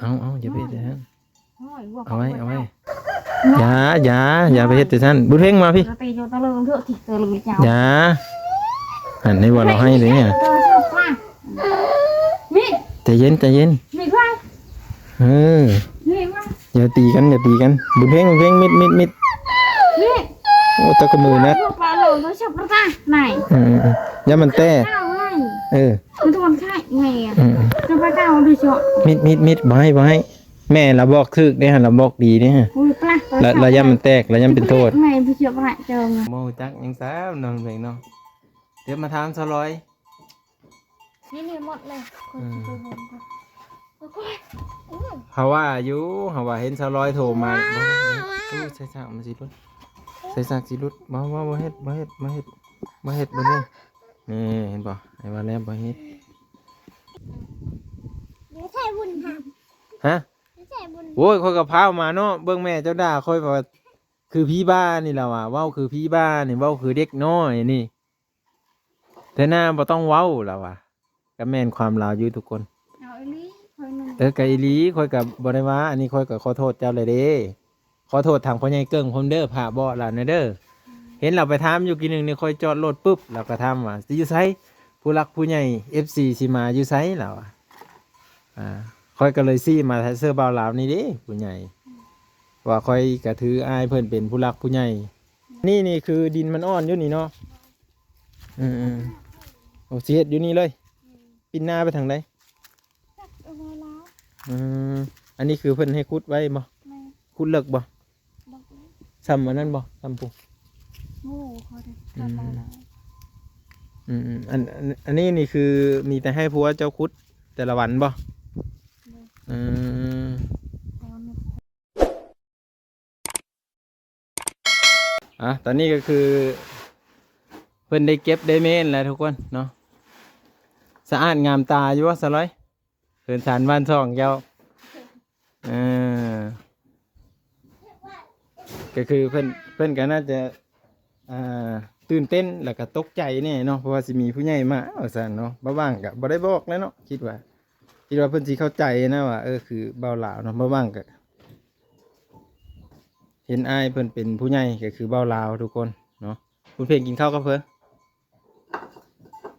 ເອົາ ເອົາ ຢ່າໄປເຮັດແນວນັ້ນ ເອົາໄວ້ ເອົາໄວ້ ຢ່າ ຢ່າ ຢ່າໄປເຮັດຈັ່ງຊັ້ນ. ບຸນເພັງມາພີ້ ຫັ້ນ ເຫັນບໍ່ ລາວໄຫ້ເດ້. ໃຈເຢັນ ໃຈເຢັນ ເອີ ຢ່າຕີກັນ ຢ່າຕີກັນ. ບຸນເພັງ ບຸນເພັງ ມິດ ມິດ ມິດ. ໂອ້ ຕະກະມືນະ ເອີ ເອີ ຢ່າມັນແຕກ ເອີ ມິດ ມິດ ມິດ ບໍ່ໃຫ້ ບໍ່ໃຫ້. ແມ່ລາວບອກຖືກເດ້ຫັ້ນ ລາວບອກດີເດ້. ລະ ລະຢ້ານມັນແຕກ ລະຢ້ານເປັນໂທດ. ບໍ່ຮູ້ຈັກຫຍັງຊ້ຳນ້ອງເພັງເນາະ. ດຽວມາຖາມສາວລອຍ. ນີ້ ນີ້ໝົດເລີຍ. ເຮົາວ່າຢູ່ ເຮົາວ່າເຫັນສາວລອຍໂທມາ. ໂອ້ຍ ໃສ່ສາກມັນຊິຫຼຸດ ໃສ່ສາກຊິຫຼຸດ. ບໍ່ ບໍ່ ບໍ່ເຮັດ ບໍ່ເຮັດ ບໍ່ເຮັດ ບໍ່ເຮັດ ບໍ່ເຮັດ. ນີ້ ເຫັນບໍ່ ອ້າຍວ່າແລ້ວ ບໍ່ເຮັດ. ຮະ? ໂອ້ຍ ຂ້ອຍກໍພາວມາເນາະ. ເບິ່ງແມ່ເຈົ້າດ່າຂ້ອຍວ່າຄືຜີບ້ານີ້ລະວ່າ ເວົ້າຄືຜີບ້ານີ້ ເວົ້າຄືເດັກນ້ອຍນີ້. ເທື່ອໜ້າບໍ່ຕ້ອງເວົ້າລະວ່າ. ກໍແມ່ນຄວາມລາວຢູ່ທຸກຄົນ. ເອົາອີ່ຫຼີ ຂ້ອຍໜຶ່ງ ເອີ ກໍອີ່ຫຼີ ຂ້ອຍກໍບໍ່ໄດ້ວ່າ. ອັນນີ້ຂ້ອຍກໍຂໍໂທດເຈົ້າແລ້ວເດ້. ຂໍໂທດທາງພໍ່ໃຫຍ່ເກິ່ງພ້ອມເດີ ຝາກບອກລາວແດ່ເດີ. ເຫັນລາວໄປຖາມຢູ່ກີ້ໜຶ່ງນີ້ ຂ້ອຍຈອດລົດປຶບ ລາວກໍຖາມວ່າ ຊິຢູ່ໃສ? ຜູ້ຫຼັກຜູ້ໃຫຍ່ ເອັຟຊີ ຊິມາຢູ່ໃສ? ລາວວ່າ. ອ່າ ຂ້ອຍກໍເລີຍຊີ້ມາໃຫ້ເສື້ອບ່າວລາວນີ້ເດ້ ຜູ້ໃຫຍ່ ວ່າຂ້ອຍກໍຖືອ້າຍເພິ່ນເປັນຜູ້ຫຼັກຜູ້ໃຫຍ່. ນີ້ ນີ້ຄືດິນມັນອ່ອນຢູ່ນີ້ເນາະ. ອືມໆ ໂອ້ ຊິເຮັດຢູ່ນີ້ເລີຍ. ອືມ ປິ່ນໜ້າໄປທາງໃດ? ຈັກເອົາໄວ້ລາວ. ອືມ ອັນນີ້ຄືເພິ່ນໃຫ້ຂຸດໄວ້ບໍ່? ແມ່ນ. ຂຸດເລິກບໍ່? ບໍ່ເລິກ. ຊ່ຳອັນນັ້ນບໍ່? ຊ່ຳພຸ້ນ? ໂອ້ ຂໍໄດ້. ອືມ ອືມໆ ອັນ ອັນ ອັນນີ້ນີ້ຄືມີແຕ່ໃຫ້ຜົວເຈົ້າຂຸດແຕ່ລະວັນບໍ່? ໂດຍ. ອືມ ແຕ່ວ່າ ອ່າ ຕອນນີ້ກໍຄືເພິ່ນໄດ້ເກັບໄດ້ເມນແລ້ວທຸກຄົນເນາະ. ສະອາດງາມຕາຢູ່ບໍ່ສາວລອຍ? ເຮືອນຊານບ້ານຊ່ອງເຈົ້າ. ເອີ ກໍຄືເພິ່ນ ເພິ່ນກໍໜ້າຈະ ອ່າ ຕື່ນເຕັ້ນ ແລ້ວກໍຕົກໃຈແດ່ເນາະ ເພາະວ່າຊິມີຜູ້ໃຫຍ່ມາວ່າຊັ້ນເນາະ. ບ່າວຫວ່າງກໍບໍ່ໄດ້ບອກແຫຼະເນາະ ຄິດວ່າ ຄິດວ່າເພິ່ນຊິເຂົ້າໃຈນະວ່າ ເອີ ຄືບ່າວລາວເນາະ. ບ່າວຫວ່າງກໍ ເຫັນອ້າຍເພິ່ນເປັນຜູ້ໃຫຍ່ກໍຄືບ່າວລາວທຸກຄົນເນາະ. ບຸນເພັງກິນເຂົ້າກັບເພິ່ນ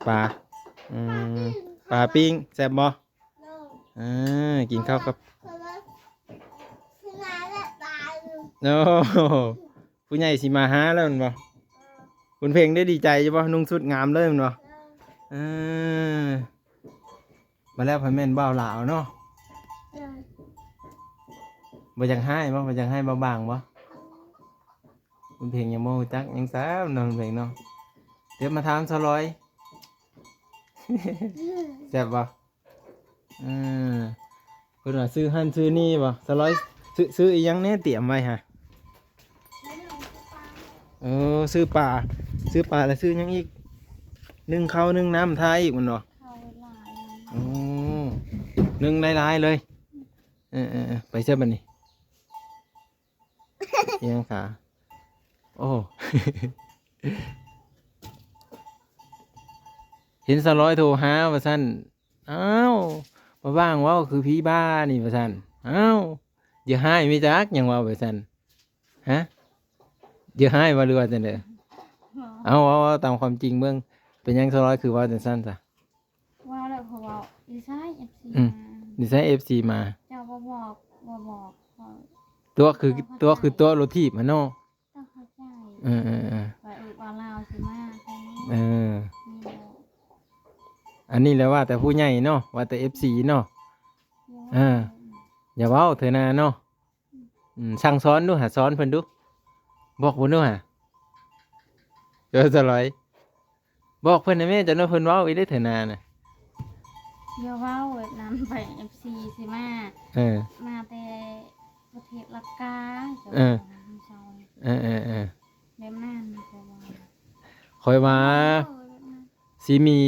ປາ ອືມ ປາປີ້ງແຊບບໍ່? ເອີ ກິນເຂົ້າກັບ ໂອ້ ຜູ້ໃຫຍ່ຊິມາຫາແລ້ວແມ່ນບໍ່? ບຸນເພັງໄດ້ດີໃຈຢູ່ບໍ່? ນຸ່ງຊຸດງາມເລີຍແມ່ນບໍ່? ເອີ ມາແລ້ວ ເພິ່ນແມ່ນບ່າວລາວເນາະ. ເອີ ບໍ່ຢາກຮ້າຍບໍ່? ບໍ່ຢາກຮ້າຍບ່າວຫວ່າງບໍ່? ບຸນເພັງຍັງບໍ່ຮູ້ຈັກຫຍັງຊ້ຳເນາະ ບຸນເພັງເນາະ. ດຽວມາຖາມສາວລອຍ ແຊບບໍ່? ເອີ ເພິ່ນວ່າຊື້ຫັ້ນຊື້ນີ້ບໍ່? ສາວລອຍ ຊື້ ຊື້ອີ່ຫຍັງແດ່ ຕຽມໄວ້ຫາ? ເອີ ຊື້ປາ ຊື້ປາແລ້ວຊື້ຫຍັງອີກ? ໜຶ້ງເຂົ້າ ໜຶ້ງນ້ຳ ຖ້າອີກແມ່ນບໍ່? ໂອ້ ໜຶ້ງຫຼາຍໆເລີຍ. ເອີໆໆ ໄປຊະບັດນີ້ ອີຫຍັງຂາ? ໂອ້ ເຫັນສາວລອຍໂທຫາວ່າຊັ້ນ. ອ້າວ ບໍ່ວ່າງເວົ້າຄືຜີບ້ານີ້ວ່າຊັ້ນ. ອ້າວ ຢ່າຮ້າຍ ມີຈັກຫຍັງເວົ້າວ່າຊັ້ນ. ຮະ? ຢ່າຮ້າຍບໍ່ ຫຼືວ່າຈັ່ງໃດ? ເອົາ ເວົ້າ ເວົ້າຕາມຄວາມຈິງເບິ່ງ. ເປັນຫຍັງສາວລອຍຄືເວົ້າຈັ່ງຊັ້ນຊະ? ວ່າແລ້ວເຂົາເວົ້າ ຢູ່ໃສ ເອັຟຊີ ອືມ ມາ ຢູ່ໃສ ເອັອຟຊີ ມາ? ເຈົ້າບໍ່ບອກ ບໍ່ບອກ ຕົວະຄື ຕົວະຄືຕົວະລົດຖີບຫັ້ນເນາະ. ຕ້ອງເຂົ້າໃຈ ເອີໆໆ ວ່າ ເອີ ວ່າລາວຊິມາ ເອີ ອັນນີ້ແຫຼະ ວ່າແຕ່ຜູ້ໃຫຍ່ເນາະ ວ່າແຕ່ ເອັຟຊີ ເນາະ. ເອີ ຢ່າເວົ້າເທື່ອໜ້າເນາະ. ອືມ ສັ່ງສອນດູຫາ ສອນເພິ່ນດູ ບອກເພິ່ນດູຫາ. ເອີ ສາວລອຍ ບອກເພິ່ນແດ່ແມ່ ຈັກໜ້ອຍເພິ່ນເວົ້າອີກເດ້ເທື່ອໜ້ານະ. ຢ່າເວົ້າແບບນັ້ນໄປ ເອັຟຊີ ຊິມາ ເອີ ມາແຕ່ປະເທດລັດກາ. ເອີ ເອີໆໆ ແບບນັ້ນ ຂ້ອຍວ່າ ເອີ ແບບນັ້ນ ຊິມີ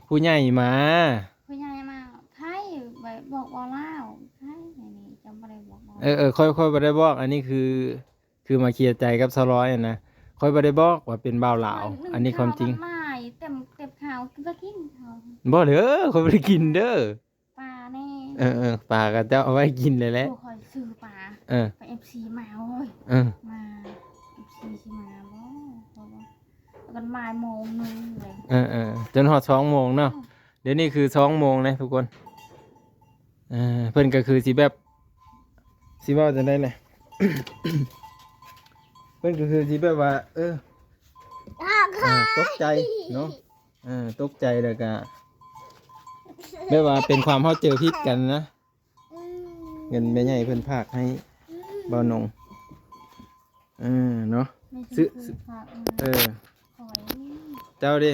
ຜູ້ໃຫຍ່ມາ ຜູ້ໃຫຍ່ມາ ໃຜ ໄປບອກເວົ້າລາວ ໃຜ ອັນນີ້ຈຳບໍ່ໄດ້ບອກ. ເອີໆ ຂ້ອຍ ຂ້ອຍບໍ່ໄດ້ບອກ ອັນນີ້ຄື ຄືມາເຄຍໃຈກັບສາວລອຍຫັ້ນນະ. ຂ້ອຍບໍ່ໄດ້ບອກວ່າເປັນບ່າວລາວ ອັນນີ້ຄວາມຈິງ. ເຕັມ ເຕັມຂາວ ກິນ ບໍ່ເດີ ຂ້ອຍບໍ່ໄດ້ກິນເດີ ປາແນ່. ເອີໆ ປາກໍເຈົ້າເອົາໄວ້ກິນແລ້ວແຫຼະ ໂອ້ ຂ້ອຍຊື້ປາ ເອີ ໄປ ເອັຟຊີ ມາ ໂອ້ຍ ເອີ ມາ ເອັຟຊີ ຊິມາບໍ່ ເພາະວ່າ ກັນບ່າຍໂມງໜຶ່ງເລີຍ ເອີໆ ຈົນຮອດສອງໂມງເນາະ ອືມ ດຽວນີ້ຄືສອງໂມງແລ້ວທຸກຄົນ ເອີ ເພິ່ນກໍຄືຊິແບບ ຊິເວົ້າຈັ່ງໃດແຫຼະ ເພິ່ນກໍຄືຊິແບບວ່າ ເອີ ເອີ ຕົກໃຈເນາະ ເອີ ຕົກໃຈ ແລ້ວກໍແບບວ່າເປັນຄວາມເຂົ້າໃຈຜິດກັນນະ ອືມ ເງິນແມ່ໃຫຍ່ເພິ່ນຝາກໃຫ້ ອືມ ບ່າວນົງ ເອີ ເນາະ ແມ່ຊົມພູ ຊື້ ຊື້ ຝາກມາ ເອີ ຂ້ອຍ ເຈົ້າເດ ມີ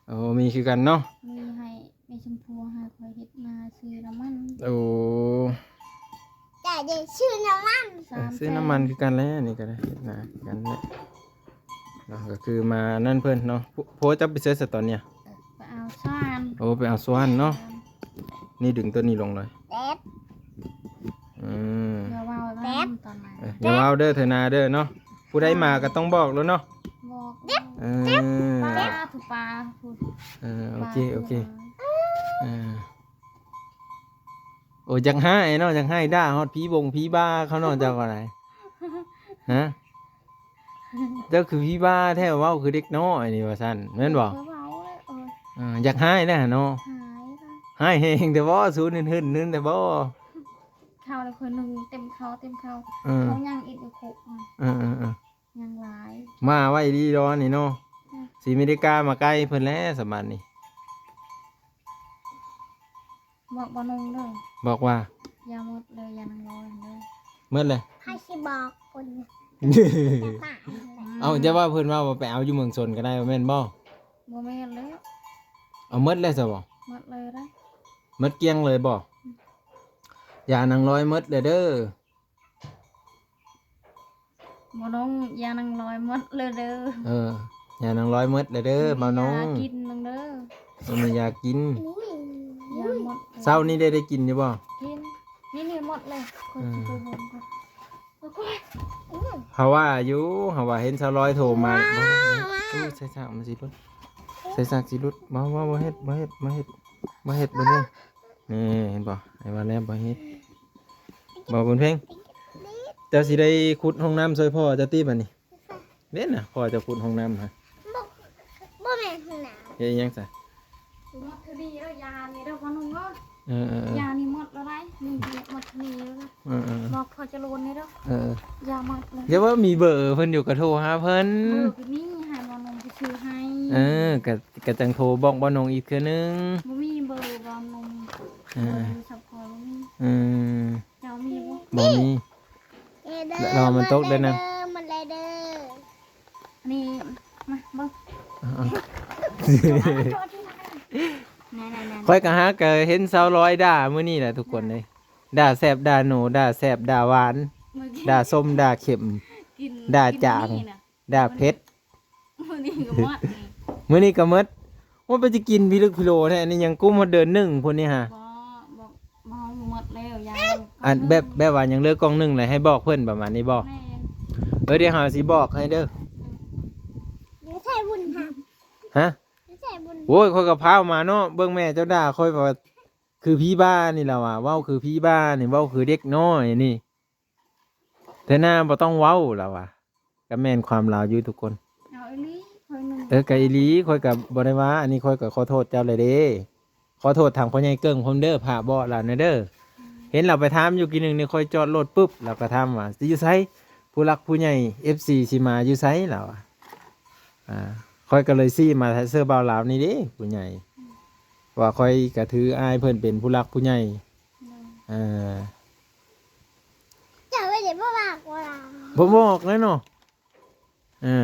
ໂອ້ ມີຄືກັນເນາະ ມີໃຫ້ແມ່ຊົມພູ ໃຫ້ຂ້ອຍເຮັດນາຊື້ນ້ຳມັນ ໂອ້ ຈ້າ ເດ້ຊື້ນ້ຳມັນ ເອີ ຊື້ນ້ຳມັນຄືກັນແຫຼະ ນີ້ກໍໄດ້ເຮັດນາຄືກັນແຫຼະເນາະ ກໍຄືມານັ້ນເພິ່ນເນາະ ໂພ ເຈົ້າໄປໃສຊະຕອນນີ້ ໄປເອົາສວ່ານ ໂອ້ ໄປເອົາສວ່ານເນາະ ນີ້ດຶງຕົ້ນນີ້ລົງເລີຍ ແດດ ອືມ ຢ່າເວົ້ານຳຕອນນັ້ນ ເອີ ຢ່າເວົ້າເດີ ເທື່ອໜ້າເດີເນາະ ຜູ້ໃດມາກໍຕ້ອງບອກໂລດເນາະ ບອກ ເອີ ປາ ຜູ້ປາ ຜູ້ ເອີ ໂອເຄ ປາ ໂອເຄ ເອີ ໂອ້ ຢາກຮ້າຍເນາະ ຢາກຮ້າຍ ດ່າຮອດຜີບົງຜີບ້າເຂົາເນາະ ເຈົ້າກໍໄດ້ ຮະ ເຈົ້າຄືຜີບ້າແທ້ ເວົ້າຄືເດັກນ້ອຍນີ້ວ່າຊັ້ນ ແມ່ນບໍ່? ເອີ ເວົ້າເລີຍ ເອີ ເອີ ຢາກຮ້າຍແດ່ເນາະ ຮ້າຍ ຮ້າຍແຮງແຕ່ບໍ່ ສູນຫຶ່ນໆ ແຕ່ບໍ່ ເຂົ້າແລ້ວ ເພິ່ນໜຶ່ງເຕັມເຂົ້າ ເຕັມເຂົ້າ ເອີ ເຂົາຍັງອີກຢູ່ຄຸກ ເອີໆໆ ຍັງຫຼາຍ ມາໄວດີດອນີ້ເນາະ ອືມ ຊິມີໄດ້ກ້າມາໃກ້ເພິ່ນແລ້ວສະບາດນີ້ ບອກບ່າວນົງເດີ ບອກວ່າ ຢ່າໝົດເລີຍ ຢ່ານັ່ງລໍເດີ ໝົດເລີຍ ໃຜຊິບອກຄົນ ເອົ້າ ຈະວ່າເພິ່ນວ່າໄປເອົາຢູ່ເມືອງຊົນກໍໄດ້ ແມ່ນບໍ່? ບໍ່ແມ່ນແລ້ວ ເອົາໝົດແລ້ວຊະບໍ່? ໝົດເລີຍເດີ ໝົດກ້ຽງເລີຍບໍ່? ອືມ ຢ່ານັ່ງລໍໝົດແລ້ວເດີ. ບ່າວນົງ ຢ່ານັ່ງລໍໝົດເລີຍເດີ ເອີ ຢ່ານັ່ງລໍໝົດເລີຍເດີ ບໍ່ມີ ບ່າວນົງ ຢາກິນນຳເດີ ບໍ່ມີຢາກິນ ຢ່າໝົດ ເຊົ້ານີ້ໄດ້ ໄດ້ກິນຢູ່ບໍ່? ກິນ ນີ້ໆ ໝົດເລີຍ ເອີ ເຮົາວ່າຢູ່ ເຮົາວ່າເຫັນສາວລອຍໂທມາ ໂອ້ຍ ໃສ່ສາກມັນຊິຫຼຸດ ໃສ່ສາກຊິຫຼຸດ ບໍ່ ບໍ່ ບໍ່ເຮັດ ບໍ່ເຮັດ ບໍ່ເຮັດ ບໍ່ເຮັດ ບໍ່ເຮັດ ນີ້ເຫັນບໍ່ ອ້າຍວ່າແລ້ວບໍ່ເຮັດ ບໍ່ບຸນເພັງ ເຈົ້າຊິໄດ້ຂຸດຫ້ອງນ້ຳຊ່ວຍພໍ່ເຈົ້າຕິບາດນີ້ ເດ້ນະ ພໍ່ເຈົ້າຂຸດຫ້ອງນ້ຳຫັ້ນ ບໍ່ ບໍ່ແມ່ນຫ້ອງນ້ຳ ເຮັດອີ່ຫຍັງຊະ ໝົດເທື່ອນີ້ເດີ ຢານີ້ເດີ ພໍ່ໜຸ່ມເອີຍ ເອີໆໆ ຢານີ້ໝົດແລ້ວໄດ ນີ້ໝົດເທື່ອນີ້ເດີ ເອີໆໆ ບອກພໍ່ຈະໂລນນີ້ເດີ ເອີໆ ຢາໝົດເລີຍ ຢ່າວ່າມີເບີເພິ່ນຢູ່ ກໍໂທຫາເພິ່ນ ເບີກໍມີ ໃຫ້ບ່າວນົງໄປຊື້ໃຫ້ ເອີ ກໍ ກໍຈັ່ງໂທບອກບ່າວນົງອີກເທື່ອໜຶ່ງ ບໍ່ມີເບີບ່າວນົງ ເອີ ເບີສັບພອຍບໍ່ມີ ອືມ ເຈົ້າມີບໍ່? ບໍ່ມີ ເອີ ເດີ ລາວມັນຕົກເດີນະ ມັນແລເດີ ອັນນີ້ ມາເບິ່ງ ເອົາໆ ຂ້ອຍກໍຫາກໍເຫັນສາວລອຍດ່າມື້ນີ້ແຫຼະທຸກຄົນເອີຍ ດ່າແຊບດ່າໜູ ດ່າແຊບດ່າຫວານ ດ່າສົ້ມດ່າເຄັມ ດ່າຈາງ ດ່າເຜັດ ມື້ນີ້ກໍໝົດນີ້ ມື້ນີ້ກໍໝົດ ໂອ້ ໄປຊິກິນພິລຶກພິໂລແທ້ ອັນນີ້ຍັງກຸ້ມຮອດເດືອນໜຶ່ງພຸ້ນນີ້ຫາ ບໍ່ ບໍ່ ບໍ່ ໝົດແລ້ວ ຢາ ອັນແບບ ແບບວ່າຍັງເຫຼືອກ່ອງໜຶ່ງແລ້ວໃຫ້ບອກເພິ່ນປະມານນີ້ບໍ່? ແມ່ນ ເອີ ດຽວເຮົາຊິບອກໃຫ້ເດີ ອືມ ຢູ່ໃສບຸນທຳ ຮະ? ຢູ່ໃສບຸນ ໂອ້ຍ ຂ້ອຍກໍພາວມາເນາະ ເບິ່ງແມ່ເຈົ້າດ່າຂ້ອຍວ່າ ຄືຜີບ້ານີ້ລາວວ່າ ເວົ້າຄືຜີບ້ານີ້ ເວົ້າຄືເດັກນ້ອຍນີ້ ເທື່ອໜ້າບໍ່ຕ້ອງເວົ້າລາວວ່າ ກໍແມ່ນຄວາມລາວຢູ່ທຸກຄົນ ເອົາອີ່ຫຼີ ຂ້ອຍໜຶ່ງ ເອີ ກໍອີ່ຫຼີ ຂ້ອຍກໍບໍ່ໄດ້ວ່າ ອັນນີ້ຂ້ອຍກໍຂໍໂທດເຈົ້າແລ້ວເດ້ ຂໍໂທດທາງພໍ່ໃຫຍ່ເກິ່ງພ້ອມເດີ ພາບອກລາວແດ່ເດີ ອືມ ເຫັນລາວໄປຖາມຢູ່ກີ້ໜຶ່ງນີ້ ຂ້ອຍຈອດລົດປຶບ ລາວກໍຖາມວ່າ ຊິຢູ່ໃສ? ຜູ້ຫຼັກຜູ້ໃຫຍ່ ເອັຟຊີ ຊິມາຢູ່ໃສ? ລາວວ່າ ອ່າ ຂ້ອຍກໍເລີຍຊີ້ມາໃສ່ເສື້ອບ່າວລາວນີ້ເດ້ ຜູ້ໃຫຍ່ ອືມ ວ່າຂ້ອຍກໍຖືອ້າຍເພິ່ນເປັນຜູ້ຫຼັກຜູ້ໃຫຍ່ ໂດຍ ເອີ ເຈົ້າໄດ້ບໍ່ບອກວ່າ ບໍ່ບອກແລ້ວເນາະ ເອີ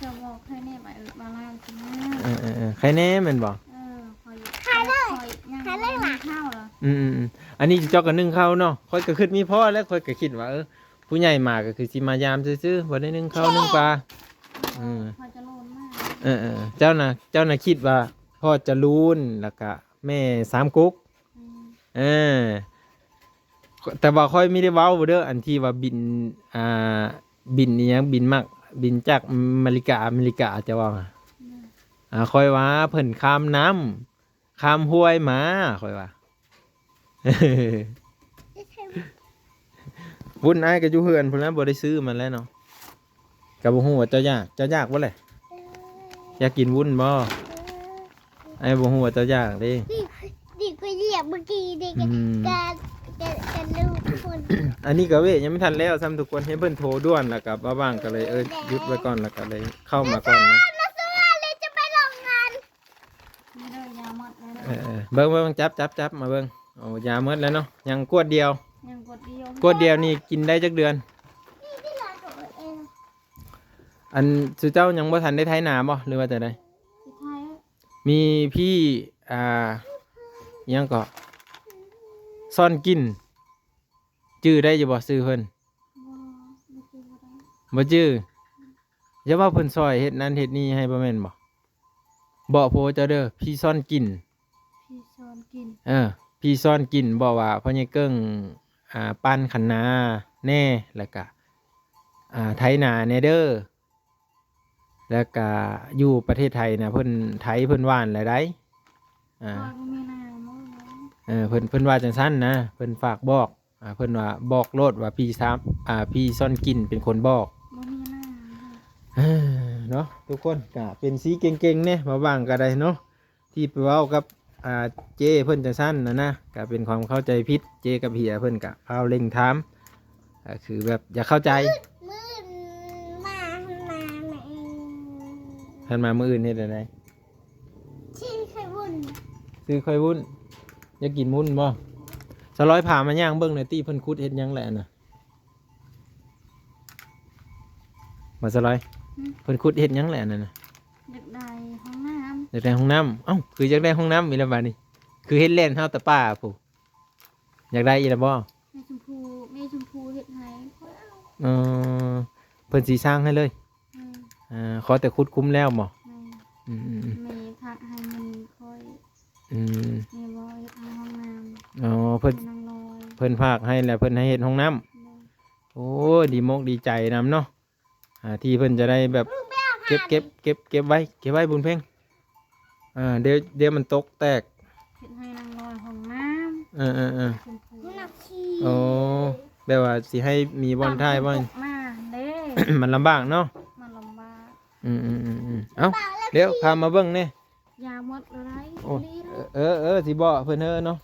ເຈົ້າບອກໃຄແນ່ ເອີ ບ່າວລາວຊິມາ ເອີໆໆ ໃຄແນ່ແມ່ນບໍ່? ເອີ ຂ້ອຍ ໃຄເລີຍ ຂ້ອຍຍັງ ໃຄເລີຍ ບໍ່ມີຂ່າວເລີຍ ອືມໆໆ ອັນນີ້ເຈົ້າກໍໜຶ້ງເຂົ້າເນາະ ຂ້ອຍກໍຄິດມີພໍແລ້ວ ຂ້ອຍກໍຄິດວ່າ ເອີ ຜູ້ໃຫຍ່ມາກໍຄືຊິມາຢາມຊື່ໆ ບໍ່ໄດ້ໜຶ້ງເຂົ້າໜຶ້ງປາ ເອີ ເອີ ເອີ ເຈົ້ານະ ເຈົ້ານະຄິດວ່າພໍ່ຈະລູນ ແລ້ວກະແມ່ສາມກຸກ ອືມ ເອີ ແຕ່ວ່າຂ້ອຍມີໄດ້ເວົ້າເດີ ອັນທີ່ວ່າບິນ ອ່າ ບິນອີ່ຫຍັງ ບິນມັກ ບິນຈາກອາເມລິກາ ອາເມລິກາ ເຈົ້າເວົ້າ ອືມ ອ່າ ຂ້ອຍວ່າເພິ່ນຂ້າມນ້ຳ ຂ້າມຫ້ວຍມາ ຂ້ອຍວ່າ ວຸ້ນອ້າຍກໍຢູ່ເຮືອນພຸ້ນແຫຼະ ບໍ່ໄດ້ຊື້ມາແລ້ວເນາະ. ກໍບໍ່ຮູ້ວ່າເຈົ້າຢາກ ເຈົ້າຢາກບໍ່ແຫຼະ? ເອີ ຢາກກິນວຸ້ນບໍ່? ເອີ ອ້າຍບໍ່ຮູ້ວ່າເຈົ້າຢາກເດ້. ນີ້ ນີ້ຂ້ອຍຢາກເມື່ອກີ້ນີ້ ອືມ ກັບ ກັບ ກັບລູກຄົນ. ອັນນີ້ກໍເວະຍັງບໍ່ທັນແລ້ວຊ້ຳທຸກຄົນ ໃຫ້ເພິ່ນໂທດ່ວນ ແລ້ວກໍບໍ່ວ່າງ ກໍເລີຍ ເອີ ຢຸດໄວ້ກ່ອນ ແລ້ວກໍເລີຍເຂົ້າມາກ່ອນນະ. ມາຊວນ ເລີຍຈະໄປໂຮງງານ. ນີ້ເດີ ຢາໝົດແລ້ວເດີ. ເອີໆ ເບິ່ງໆ ຈັບໆໆ ມາເບິ່ງ. ໂອ້ ຢາໝົດແລ້ວເນາະ ຍັງກວດດຽວ. ຍັງກວດດຽວ. ກວດດຽວນີ້ກິນໄດ້ຈັກເດືອນ? ອັນ ຊຸເຈົ້າຍັງບໍ່ທັນໄດ້ໄຖນາບໍ່ ຫຼືວ່າຈັ່ງໃດ? ໄຖ. ມີພີ່ ອ່າ ຫຍັງເກາະ ຊອນກິນ ຈື່ໄດ້ຢູ່ບໍ່ຊື່ເພິ່ນ? ບໍ່ ບໍ່ຈື່ ບໍ່ຈື່. ຢ່າວ່າເພິ່ນຊ່ອຍເຮັດນັ້ນເຮັດນີ້ໃຫ້ ບໍ່ແມ່ນບໍ່? ບອກຜົວເຈົ້າເດີ ພີ່ຊອນກິນ. ພີ່ຊອນກິນ. ເອີ ພີ່ຊອນກິນ ບອກວ່າພໍ່ໃຫຍ່ເກິ່ງ ອ່າ ປັ່ນຄັນນາແດ່ ແລ້ວກະ ອ່າ ໄຖນາແດ່ເດີ. ແລ້ວກະຢູ່ປະເທດໄທນະ ເພິ່ນໄຖເພິ່ນຫວ່ານແລ້ວໃດ໋. ອ່າ ຂ້ອຍບໍ່ມີນາເນາະ. ເອີ ເພິ່ນ ເພິ່ນວ່າຈັ່ງຊັ້ນນະ ເພິ່ນຝາກບອກ. ອ່າ ເພິ່ນວ່າ ບອກໂລດວ່າພີ່ຊາມ ອ່າ ພີ່ຊອນກິນເປັນຄົນບອກ. ບໍ່ມີນາ. ເອີ ເນາະ ທຸກຄົນກະເປັນສີເກັ່ງໆແດ່ ມາຫວ່າງກໍໄດ້ເນາະ ທີ່ໄປເວົ້າກັບ ອ່າ ເຈ້ເພິ່ນຈັ່ງຊັ້ນນະນະ ກະເປັນຄວາມເຂົ້າໃຈຜິດ. ເຈ້ກັບເຮຍເພິ່ນກະພາວເລັ່ງຖາມ ກໍຄືແບບຢາກເຂົ້າໃຈ. ມື້ ມື້ມາ ມາ ມາ ເອີ ຄັນມາມື້ອື່ນເຮັດແນວໃດ? ຊື້ໄຂ່ວຸ້ນ. ຊື້ໄຂ່ວຸ້ນ. ຢາກກິນວຸ້ນບໍ່? ສາວລອຍ ພາມາຍ່າງເບິ່ງໜ່ອຍຕິ ເພິ່ນຂຸດເຮັດຫຍັງແຫຼະຫັ້ນນະ? ບໍ່ສາວລອຍ? ຫື? ເພິ່ນຂຸດເຮັດຫຍັງແຫຼະຫັ້ນນະ? ຢາກໄດ້ຫ້ອງນ້ຳ. ຢາກໄດ້ຫ້ອງນ້ຳ. ເອົ້າ ຄືຢາກໄດ້ຫ້ອງນ້ຳອີກແລ້ວບາດນີ້? ຄືເຫັນແລ່ນຮາວຕະປ່າພຸ້ນ. ຢາກໄດ້ອີກແລ້ວບໍ່? ແມ່ຊົມພູ ແມ່ຊົມພູເຮັດໃຫ້ຂ້ອຍເອົາ. ເອີ ເພິ່ນຊິສ້າງໃຫ້ເລີຍ? ແມ່ນ. ອ່າ ຂໍແຕ່ຂຸດຄຸມແລ້ວບໍ່? ແມ່ນ. ອືມໆໆ ແມ່ຝາກໃຫ້ເງິນຂ້ອຍ. ອືມ ແມ່ບອກເຮັດໃຫ້ຫ້ອງນ້ຳ. ອໍ ເພິ່ນ ໃຫ້ນາງລອຍ ເພິ່ນຝາກໃຫ້ແລ້ວ ເພິ່ນໃຫ້ເຮັດຫ້ອງນ້ຳ. ແມ່ນ. ໂອ້ຍ ດີມົກດີໃຈນຳເນາະ. ອ່າ ທີ່ເພິ່ນຈະໄດ້ແບບ ເກັບ ເກັບ ເກັບ ເກັບໄວ້ ເກັບໄວ້ບຸນເພັງ. ອ່າ ດຽວ ດຽວມັນຕົກແຕກ. ເຮັດໃຫ້ນາງລອຍຫ້ອງນ້ຳ. ເອີໆໆ ໂອ້ ແບບວ່າຊິໃຫ້ມີບ່ອນຖ່າຍບ່ອນ ມັນລຳບາກເນາະ. ມັນລຳບາກ. ອືມໆໆໆ ເອົ້າ ດຽວພາມາເບິ່ງແດ່. ຢາໝົດແລ້ວໄດ໋. ໂອ້ ເອີໆໆ ຊິບອກເພິ່ນເດີເນາະ.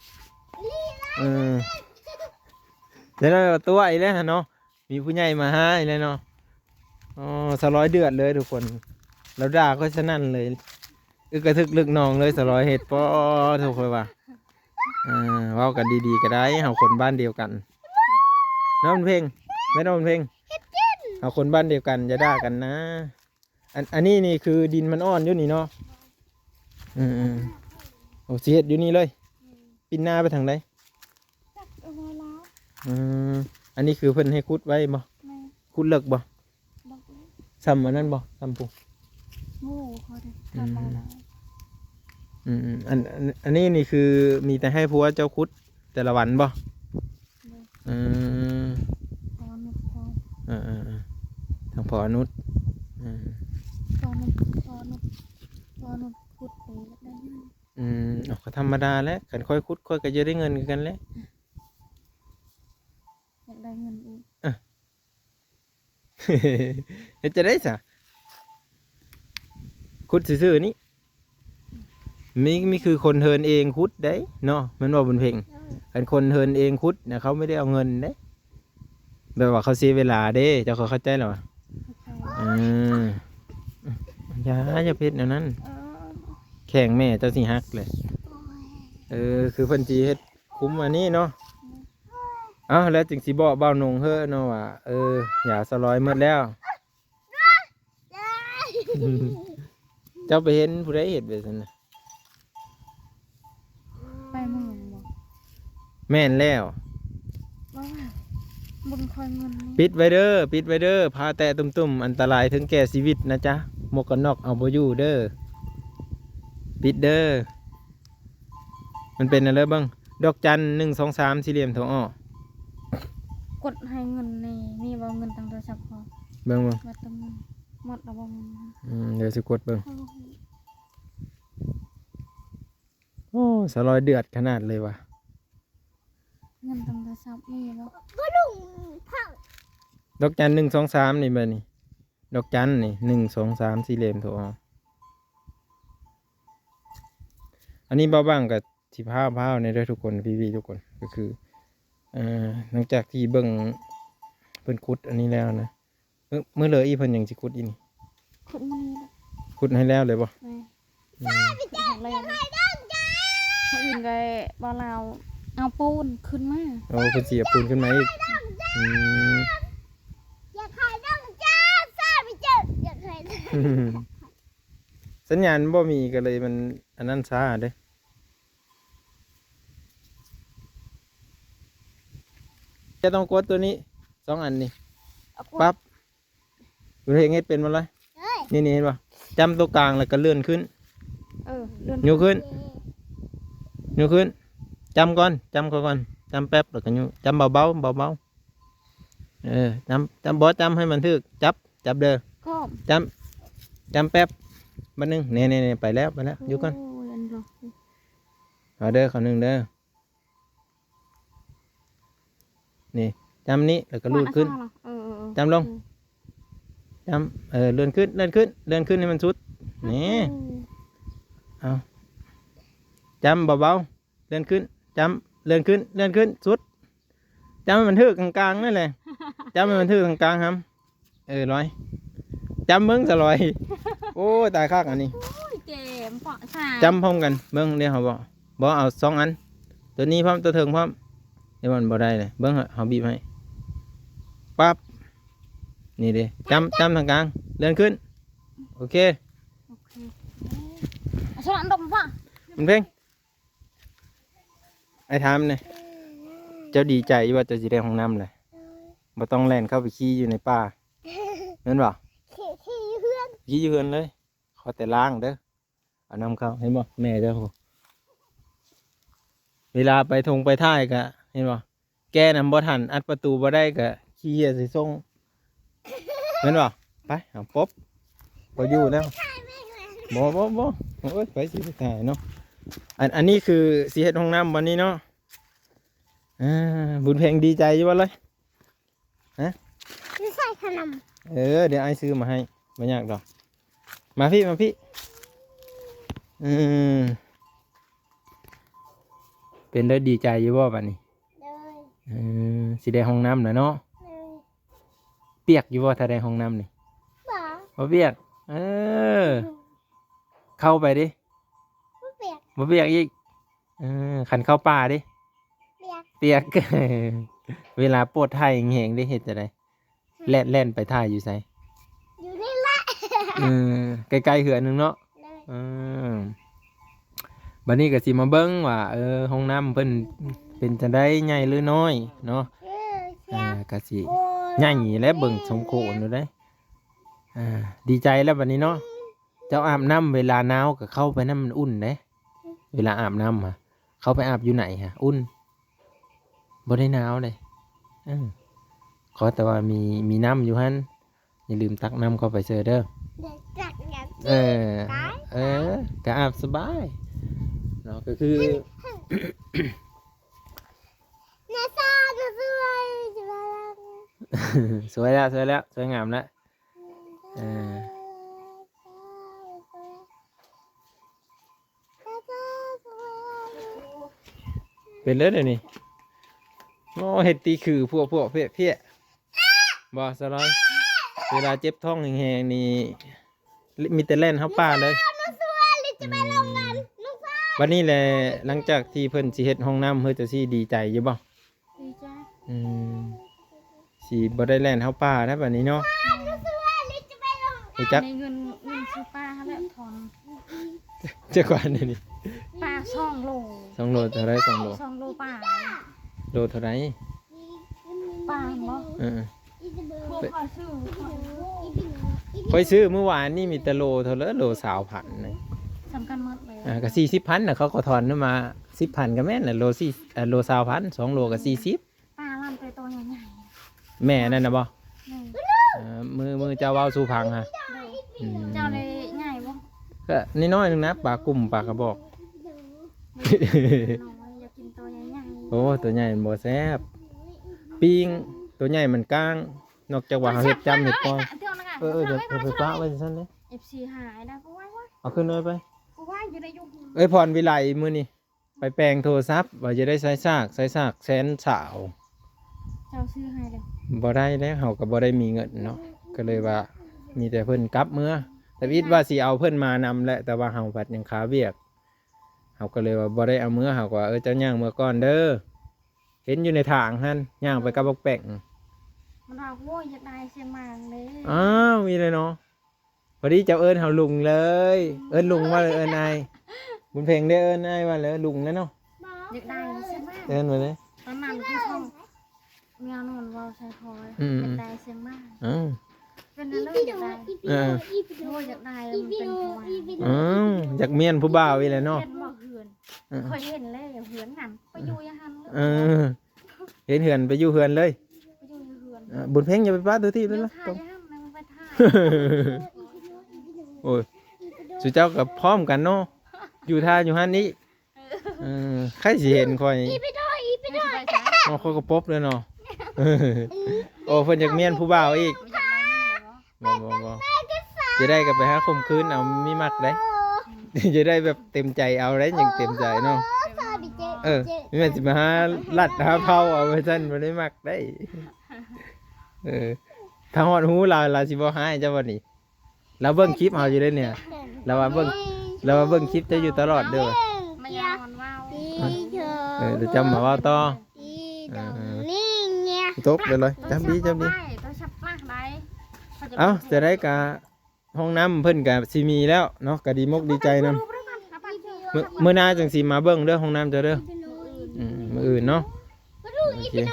ເອີ ແລ້ວຕົວະອີກແລ້ວເນາະ. ມີຜູ້ໃຫຍ່ມາຫາອີກແລ້ວເນາະ. ອໍ ສາວລອຍເດືອດເລີຍທຸກຄົນ ລາວດ່າຂ້ອຍສະນັ້ນເລີຍ ອຶກກະທຶກລຶກໜອງເລີຍ ສາວລອຍເຮັດ. ປໍໂທ້ ຂ້ອຍວ່າ ເອີ ເວົ້າກັນດີໆກໍໄດ້ ເຮົາຄົນບ້ານດຽວກັນເນາະ ບຸນເພັງ. ແມ່ນບໍ່ ບຸນເພັງ? ເຮົາຄົນບ້ານດຽວກັນ ຢ່າດ່າກັນນະ. ອັນ ອັນນີ້ນີ້ຄືດິນມັນອ່ອນຢູ່ນີ້ເນາະ. ອືມໆ ໂອ້ ຊິເຮັດຢູ່ນີ້ເລີຍ. ອືມ ປິ່ນໜ້າໄປທາງໃດ? ຈັກເອົາໄວ້ລາວ. ອືມ ອັນນີ້ຄືເພິ່ນໃຫ້ຂຸດໄວ້ບໍ່? ແມ່ນ. ຂຸດເລິກບໍ່? ບໍ່ເລິກ. ສ່ຳອັນນັ້ນບໍ່? ສ່ຳພູ? ໂອ້ ຂໍເດີ. ອືມ ສ່ຳອັນນັ້ນ. ອືມໆ ອັນ ອັນ ອັນນີ້ນີ້ຄືມີແຕ່ໃຫ້ຜົວເຈົ້າຂຸດແຕ່ລະວັນບໍ່? ໂດຍ. ອືມ ພໍ່ນຸດພໍ. ເອີໆໆ ທາງພໍ່ນຸດ. ອືມ ພໍ່ນຸດ ພໍ່ນຸດ ພໍ່ນຸດຂຸດໄປຢາກໄດ້ເງິນ. ອືມ ເອົາ ກໍທຳມະດາແຫຼະ ຄັນຂ້ອຍຂຸດຂ້ອຍກໍຢາກໄດ້ເງິນຄືກັນແຫຼະ. ຢາກໄດ້ເງິນອີກ. ເອີ ເຮັດຈັ່ງໃດຊະ? ຂຸດຊື່ໆນີ້ ມີ ມີຄືຄົນເທີນເອງຂຸດໄດ໋ເນາະ ແມ່ນບໍ່ບຸນເພັງ? ຄັນຄົນເທີນເອງຂຸດນະ ເຂົາບໍ່ໄດ້ເອົາເງິນເດ້ ແບບວ່າເຂົາເສຍເວລາເດ້ ເຈົ້າເຂົ້າໃຈແລ້ວຫວາ? ເອີ ຢ່າ ຢ່າໄປເຮັດແນວນັ້ນ. ແຂ້ງແມ່ເຈົ້າຊິຫັກເລີຍ. ເອີ ຄືເພິ່ນຊິເຮັດ ຄຸມອັນນີ້ເນາະ. ເອົ້າ ແລ້ວຈຶ່ງຊິບອກບ່າວນົງເຮີ້ເນາະວ່າ ເອີ ຢາສະລອຍໝົດແລ້ວ. ເຈົ້າໄປເຫັນຜູ້ໃດເຮັດແບບນັ້ນນະ? ໄປເມືອງບໍ່? ແມ່ນແລ້ວ. ບໍ່ວ່າ ບໍ່ຄ່ອຍເງິນນີ້. ປິດໄວ້ເດີ ປິດໄວ້ເດີ ຜ້າແຕະຕຸ່ມໆ ອັນຕະລາຍເຖິງແກ່ຊີວິດນະຈ໊ະ. ໝວກກັນນັອກເອົາບໍ່ຢູ່ເດີ. ປິດເດີ. ມັນເປັນແນວໃດເບິ່ງ ດອກຈັນ ໜຶ່ງ ສອງ ສາມ ສີ່ຫຼ່ຽມໂທອອກ. ກົດໃຫ້ເງິນແດ່ ມີບໍ່ເງິນທາງໂທລະສັບພໍ? ເບິ່ງ ເບິ່ງ ວ່າແຕ່ເງິນໝົດແລ້ວບໍ່ເງິນ. ອືມ ດຽວຊິກົດເບິ່ງ. ໂອ້ ສາວລອຍເດືອດຂະໜາດເລີຍວ່າ. ເງິນນຳໂທລະສັບມີບໍ່? ບໍ່ລຸງເຜົາ ດອກຈັນໜຶ່ງສອງສາມນີ້ ບາດນີ້ ດອກຈັນນີ້ ໜຶ່ງສອງສາມ ສີ່ເຫຼັ້ມ ໂທເອົາ. ອັນນີ້ບ່າວບັງກໍຊິພາວໆ ແດ່ເດີທຸກຄົນ ພີ່ໆ ທຸກຄົນ ກໍຄື ເອີ ຫຼັງຈາກທີ່ເບິ່ງເພິ່ນຂຸດອັນນີ້ແລ້ວນະ ມື້ ມື້ເລີອີ່ເພິ່ນຍັງຊິຂຸດອີ່ນີ້ ຂຸດມື້ນີ້ແຫຼະ ຂຸດໃຫ້ແລ້ວເລີຍບໍ່? ແມ່ນ ອືມ ຂຸດໃຫ້ແລ້ວ ມື້ອື່ນກໍບ່າວລາວເອົາປູນຂຶ້ນມາ. ໂອ້ ເພິ່ນຊິເອົາປູນຂຶ້ນມາອີກ ອືມ ຢາກໃຫ້ນ້ອງຈ້າ ຊາໄປເຈີ ຢາກໃຫ້ ສັນຍານບໍ່ມີກໍເລີຍມັນອັນນັ້ນຊ້າເດ້. ຈະຕ້ອງກົດຕົວນີ້ ສອງອັນນີ້ ເອົາກົດ ປັບ ເຮັດເປັນບໍ່ລະ? ເອີຍ ນີ້ ນີ້ເຫັນບໍ່? ຈ້ຳຕົວກາງແລ້ວກໍເລື່ອນຂຶ້ນ ເອີ ເລື່ອນ ຍົກຂຶ້ນ ຍົກຂຶ້ນ ຈ້ຳກ່ອນ ຈ້ຳເຂົາກ່ອນ ຈ້ຳແປັບ ແລ້ວກໍຍົກ ຈ້ຳເບົາໆ ເບົາໆ. ເອີ ຈ້ຳ ຈ້ຳ ບໍ່ ຈ້ຳໃຫ້ມັນຖືກ ຈັບ ຈັບເດີ ກ້ອມ ຈ້ຳ ຈ້ຳແປັບ ບາດໜຶ່ງ ນີ້ໆໆ ໄປແລ້ວ ໄປແລ້ວ ໂອ້ຍ ຢຸດກ່ອນ ອັນດອກ ເອົາເດີ ເຂົ້າໜຶ່ງເດີ ນີ້ ຈ້ຳນີ້ ແລ້ວກໍລູດຂຶ້ນ ເອີໆໆ ຈ້ຳລົງ ອືມ ຈ້ຳ ເອີ ເລື່ອນຂຶ້ນ ເລື່ອນຂຶ້ນ ເລື່ອນຂຶ້ນໃຫ້ມັນສຸດ ນີ້ ອືມ ເອົາ ຈ້ຳເບົາໆ ເລື່ອນຂຶ້ນ ຈ້ຳ ເລື່ອນຂຶ້ນ ເລື່ອນຂຶ້ນ ສຸດ ຈ້ຳໃຫ້ມັນຖືກກາງໆ ນັ້ນແຫຼະ ຈ້ຳໃຫ້ມັນຖືກກາງໆ ຫຳ ເອີ ລອຍ ຈ້ຳເບິ່ງສະລອຍ ໂອ້ຍ ຕາຍຄັກອັນນີ້ ໂອ້ຍ ເກມເປາະສາ ຈ້ຳພ້ອມກັນ ເບິ່ງເດ້ ເຮົາບໍ່ ບໍ່ ເອົາສອງອັນ ຕົວນີ້ພ້ອມ ຕົວເທິງພ້ອມ ດຽວມັນບໍ່ໄດ້ເລີຍ ເບິ່ງ ເຮົາ ເຮົາບີບໃຫ້ ປັບ ນີ້ເດ້ ຈ້ຳ ຈ້ຳທາງກາງ ເລື່ອນຂຶ້ນ ໂອເຄ ໂອເຄ ເອົາສະໜາມດົງ ເພິ່ນເພັງ ອ້າຍຖາມແດ່ ເຈົ້າດີໃຈຢູ່ວ່າເຈົ້າຊິໄດ້ຫ້ອງນ້ຳແຫຼະ ບໍ່ຕ້ອງແລ່ນເຂົ້າໄປຂີ້ຢູ່ໃນປ່າ ແມ່ນບໍ່? ຂີ້ ຂີ້ຢູ່ເຮືອນ ຂີ້ຢູ່ເຮືອນເລີຍ ຂໍແຕ່ລ້າງເດີ ເອົານ້ຳເຂົ້າ ເຫັນບໍ່? ແມ່ເຈົ້າ ເວລາໄປທົ່ງໄປຖ່າຍກະ ເຫັນບໍ່? ແກ້ນຳບໍ່ທັນ ອັດປະຕູບໍ່ໄດ້ກະຂີ້ເຫຍື້ອໃສ່ສົ່ງ ແມ່ນບໍ່? ໄປ ເອົາປົບ ບໍ່ຢູ່ແລ້ວ ບໍ່ ບໍ່ ບໍ່ ໂອ້ຍ ໄປຊິໄປຖ່າຍເນາະ ອັນ ອັນນີ້ຄືຊິເຮັດຫ້ອງນ້ຳບ່ອນນີ້ເນາະ ອ່າ ບຸນເພັງດີໃຈຢູ່ບໍ່ເລີຍ? ຮະ? ຢູ່ໃສ່ຂະໜົມ ເອີ ດຽວອ້າຍຊື້ມາໃຫ້ ບໍ່ຍາກດອກ ມາພີ້ ມາພີ້ ອືມ ເປັນໄດ້ດີໃຈຢູ່ບໍ່ບາດນີ້? ໂດຍ ເອີ ຊິໄດ້ຫ້ອງນ້ຳແລ້ວເນາະ ໂດຍ ປຽກຢູ່ບໍ່ ຖ້າໄດ້ຫ້ອງນ້ຳນີ້? ບໍ່ ບໍ່ປຽກ ເອີ ອືມ ເຂົ້າໄປເດ້ ບໍ່ປຽກ ບໍ່ປຽກອີກ ເອີ ຄັນເຂົ້າປ່າເດ້? ປຽກ ປຽກ ເວລາປວດຖ່າຍແຮງໆເດ້ ເຮັດຈັ່ງໃດ? ແລ່ນ ແລ່ນໄປຖ່າຍຢູ່ໃສ? ຢູ່ນີ້ແຫຼະ ເອີ ໃກ້ໆເຮືອນໜຶ່ງເນາະ ໂດຍ ເອີ ບາດນີ້ກໍຊິມາເບິ່ງວ່າ ເອີ ຫ້ອງນ້ຳເພິ່ນເປັນຈັ່ງໃດ ໃຫຍ່ຫຼືນ້ອຍເນາະ ເອີ ເອີ ກໍຊິໃຫຍ່ແຫຼະ ເບິ່ງຊົງໂຄນຢູ່ເດ້ ອ່າ ດີໃຈແລ້ວບາດນີ້ເນາະ ເຈົ້າອາບນ້ຳ ເວລາໜາວກໍເຂົ້າໄປນຳ ມັນອຸ່ນເດ້ ເວລາອາບນ້ຳຫະ ເຂົ້າໄປອາບຢູ່ໃນຫະ ອຸ່ນ ບໍ່ໄດ້ໜາວເດ້ ເອີ ຂໍແຕ່ວ່າມີ ມີນ້ຳຢູ່ຫັ້ນ ຢ່າລືມຕັກນ້ຳເຂົ້າໄປເຊີເດີ ດຽວຕັກນ້ຳ ເອີ ເອີ ກະອາບສະບາຍເນາະ ກໍຄື ນາຊານາຊ່ວຍ ຊ່ວຍແລ້ວ ຊ່ວຍແລ້ວ ຊ່ວຍງາມແລ້ວ ເອີ ເປັນເລີຍດຽວນີ້ ໂອ້ ເຮັດຕີຄືພວກ ພວກເພຍໆ ບໍ່ສະລອຍ ເວລາເຈັບທ້ອງແຮງໆນີ້ ມີແຕ່ແລ່ນເຂົ້າປ່າເລີຍ ມາຊ່ວຍ ລິຈະໄປໂຮງງານ ອືມ ລູກຊາຍ ບັດນີ້ແຫຼະ ຫຼັງຈາກທີ່ເພິ່ນຊິເຮັດຫ້ອງນ້ຳ ເຮີຈະຊິດີໃຈຢູ່ບໍ່? ດີໃຈ ອືມ ຊິບໍ່ໄດ້ແລ່ນເຂົ້າປ່າແລ້ວບັດນີ້ເນາະ ຮູ້ຈັກ ໃນເງິນ ເງິນຊື້ປາຫັ້ນແຫຼະ ຖອນ ຈັກບາດນີ້ ປາສອງໂລ ສອງໂລເທົ່າໃດ? ສອງໂລ ສອງໂລປາ ໂລເທົ່າໃດ? ປາເຫັນບໍ່? ເອີ ພວກຂ້ອຍຊື້ ຂ້ອຍຊື້ມື້ວານນີ້ມີແຕ່ໂລເທົ່າໃດ? ໂລຊາວພັນໜຶ່ງ ສ່ຳກັນໝົດເລີຍ ອ່າ ກໍສີ່ສິບພັນນະ ເຂົາກໍຖອນມາສິບພັນກໍແມ່ນນະ ໂລສີ່ ເອີ ໂລຊາວພັນ ສອງໂລກໍສີ່ສິບ ປາລຳໂຕໃຫຍ່ໆ ແມ່ນັ້ນນະບໍ່? ແມ່ນ ເອີ ມື້ ມື້ເຈົ້າເວົ້າສູ່ຟັງຫະ ໂດຍ ອືມ ເຈົ້າໄດ້ໃຫຍ່ບໍ່? ກໍນ້ອຍໆໜຶ່ງນະ ປາກຸ້ມ ປາກະບອກ ນ້ອຍ ຢາກກິນໂຕໃຫຍ່ ໂອ້ ຕົວໃຫຍ່ມັນບໍ່ແຊບ ປີ້ງ ຕົວໃຫຍ່ມັນກ້າງ ນອກຈາກວ່າເຮົາເຮັດຈ້ຳເຮັດກ້ອຍ. ເອີໆ ດຽວເອົາໄປປະໄວ້ຊັ້ນເດ້. ເອັຟຊີຫາຍນະ ເອົາໄວ້ ເອົາຂຶ້ນໄວ້ໄປ. ເອີຍ ພອນວິໄລ ມື້ນີ້ໄປແປງໂທລະສັບ ວ່າຈະໄດ້ສາຍສາກ ສາຍສາກແສນສາວ. ເຈົ້າຊື້ໃຫ້ເດີ. ບໍ່ໄດ້ແລ້ວ ເຮົາກໍບໍ່ໄດ້ມີເງິນເນາະ ກໍເລີຍວ່າມີແຕ່ເພິ່ນກັບເມືອ. ທຳອິດວ່າຊິເອົາເພິ່ນມານຳແຫຼະ ແຕ່ວ່າເຮົາພັດຍັງຄາວຽກ ເຮົາກໍເລີຍວ່າບໍ່ໄດ້ເອົາເມືອ. ເຮົາກໍວ່າ ເອີ ເຈົ້າຍ່າງເມືອກ່ອນເດີ ເຫັນຢູ່ໃນທາງຫັ້ນ ຍ່າງໄປກັບບັກແປ້ງ. ມັນວ່າ ໂອ້ຍ ຢາກໄດ້ຊຽງໝາງເດ້. ອ້າວ ມີແລ້ວເນາະ. ພໍດີເຈົ້າເອີ້ນເຮົາລຸງເລີຍ. ເອີ້ນລຸງວ່າ ເອີ້ນອ້າຍ. ບຸນເພັງເດ້ ເອີ້ນອ້າຍວ່າ ເອີ້ນລຸງແລ້ວເນາະ. ຢາກໄດ້ຊຽງໝາງ ເອີ້ນວ່າເລີຍ. ຕອນນັ້ນຄືເຂົາ ແມວນອນເວົ້າໃສ່ຄໍ ອືມ ຢາກໄດ້ຊຽງໝາງ. ເອີ ເປັນແນວໃດຢາກໄດ້? ເອີ ໂອ້ຍ ຢາກໄດ້ ມັນເປັນຜູ້ບ່າວ. ເອີ ຢາກມ້ຽນຜູ້ບ່າວອີກແຫຼະເນາະ. ເຫັນບໍ່ເຮືອນ? ເອີ ຂ້ອຍເຫັນແລ້ວເຮືອນນັ້ນ ໄປຢູ່ຢູ່ຫັ້ນເລີຍ. ເອີ ເຫັນເຮືອນ ໄປຢູ່ເຮືອນເລີຍ. ໄປຢູ່ຢູ່ເຮືອນ. ເອີ ບຸນເພັງ ຢ່າໄປປະຕູທີ່ເລີຍນະ. ໂອ້ຍ ສຸເຈົ້າກໍພ້ອມກັນເນາະ ຢູ່ທ່າຢູ່ຫັ້ນນີ້. ເອີ ໃຜຊິເຫັນຂ້ອຍ? ອີ່ໄປໂດ ອີ່ໄປໂດ. ເນາະ ຂ້ອຍກໍປົບເລີຍເນາະ. ໂອ້ ເພິ່ນຢາກມ້ຽນຜູ້ບ່າວອີກ. ບໍ່ ບໍ່ ບໍ່ ຈະໄດ້ກໍໄປຫາຂົ່ມຂືນເອົາ ມີມັກໄດ໋. ຈະໄດ້ແບບເຕັມໃຈເອົາໄດ໋ ຍັງເຕັມໃຈເນາະ. ເອີ ແມ່ນຊິມາຫາລັດຫາເພົາເອົາ ວ່າຊັ້ນ ບໍ່ໄດ້ມັກໄດ໋. ເອີ ຖ້າຮອດຮູ້ລາວ ລາວຊິບໍ່ຮ້າຍເຈົ້າບໍ່ນີ້? ລາວເບິ່ງຄລິບເຮົາຢູ່ເດ້ນີ້. ລາວວ່າເບິ່ງ ລາວວ່າເບິ່ງຄລິບເຈົ້າຢູ່ຕະຫຼອດເດີ. ມາຍາມມັນເວົ້າ. ເອີ ແລ້ວເຈົ້າມາເວົ້າຕໍ່. ເອີ ຕົກເລີຍ ຈັບດີ ຈັບດີ. ເອົ້າ ຈະໄດ້ກະ ຫ້ອງນ້ຳເພິ່ນກະຊິມີແລ້ວເນາະ ກະດີມົກດີໃຈນຳ. ມື້ ມື້ໜ້າຈັ່ງຊິມາເບິ່ງເດີ ຫ້ອງນ້ຳເຈົ້າເດີ. ອືມ ມື້ອື່ນເນາະ. ໂອເຄ ຢາ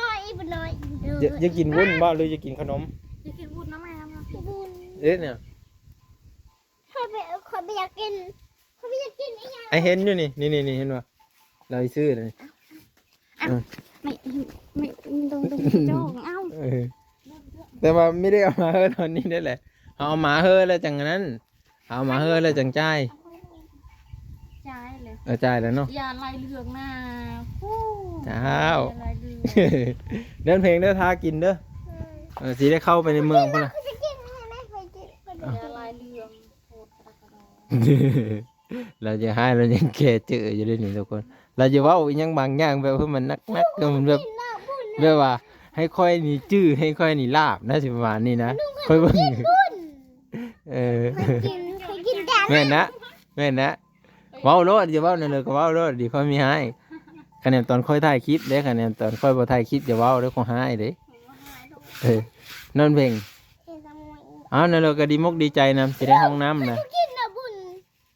ກ ຢາກກິນວຸ້ນບໍ່ ຫຼືຢາກກິນຂະໜົມ? ຢາກກິນວຸ້ນນຳແມ່. ເອີ ເອີ ເນຍ ຂ້ອຍບໍ່ ຂ້ອຍບໍ່ຢາກກິນ ຂ້ອຍບໍ່ຢາກກິນອີຫຍັງ. ອ້າຍເຫັນຢູ່ນີ້ ນີ້ໆ ເຫັນບໍ່? ລາວຊິຊື້ນີ້. ເອົ້າ ເອີ ແມ່ ແມ່ ແມ່ ຕ້ອງ ຕ້ອງຈ້ອງເອົາ. ເອີ ແຕ່ວ່າບໍ່ໄດ້ເອົາມາເຮີຕອນນີ້ໄດ້ແຫຼະ ເຮົາເອົາມາເຮີແລ້ວຈັ່ງນັ້ນ ເຮົາເອົາມາເຮີແລ້ວຈັ່ງຈ່າຍ. ຈ່າຍເລີຍ. ເອີ ຈ່າຍແລ້ວເນາະ. ຢ່າໄລ່ເລື່ອງນະ. ເຈົ້າ ຢ່າໄລ່ເລື່ອງ. ເດີນເພງເດີ ຖ້າກິນເດີ. ເອີ ຊິໄດ້ເຂົ້າໄປໃນເມືອງພຸ້ນນະ. ຢ່າໄລ່ເລື່ອງ. ລາວຈະຮ້າຍ ລາວຍັງແກ່ເຈີຢູ່ເດ້ນີ້ທຸກຄົນ. ລາວຈະເວົ້າອີ່ຫຍັງບາງຢ່າງແບບໃຫ້ມັນໜັກໆ ແບບ ແບບວ່າໃຫ້ຂ້ອຍນີ້ຈື່ ໃຫ້ຂ້ອຍນີ້ລາບນະ ຊິປະມານນີ້ນະ. ຂ້ອຍເບິ່ງ ເອີ ແມ່ນນະ ແມ່ນນະ. ເວົ້າໂລດ ຢ່າເວົ້າແນວໃດກໍເວົ້າໂລດ ດີ ຂ້ອຍມີຮ້າຍ. ຄະແນນຕອນຂ້ອຍຖ່າຍຄລິບເດ້ ຄະແນນຕອນຂ້ອຍບໍ່ຖ່າຍຄລິບຢ່າເວົ້າເດີ ຂ້ອຍຮ້າຍເດ້. ເອີ ນອນເພງ. ເອົ້າ ນັ້ນລະກໍດີມົກດີໃຈນຳ ຊິໄດ້ຫ້ອງນ້ຳນະ.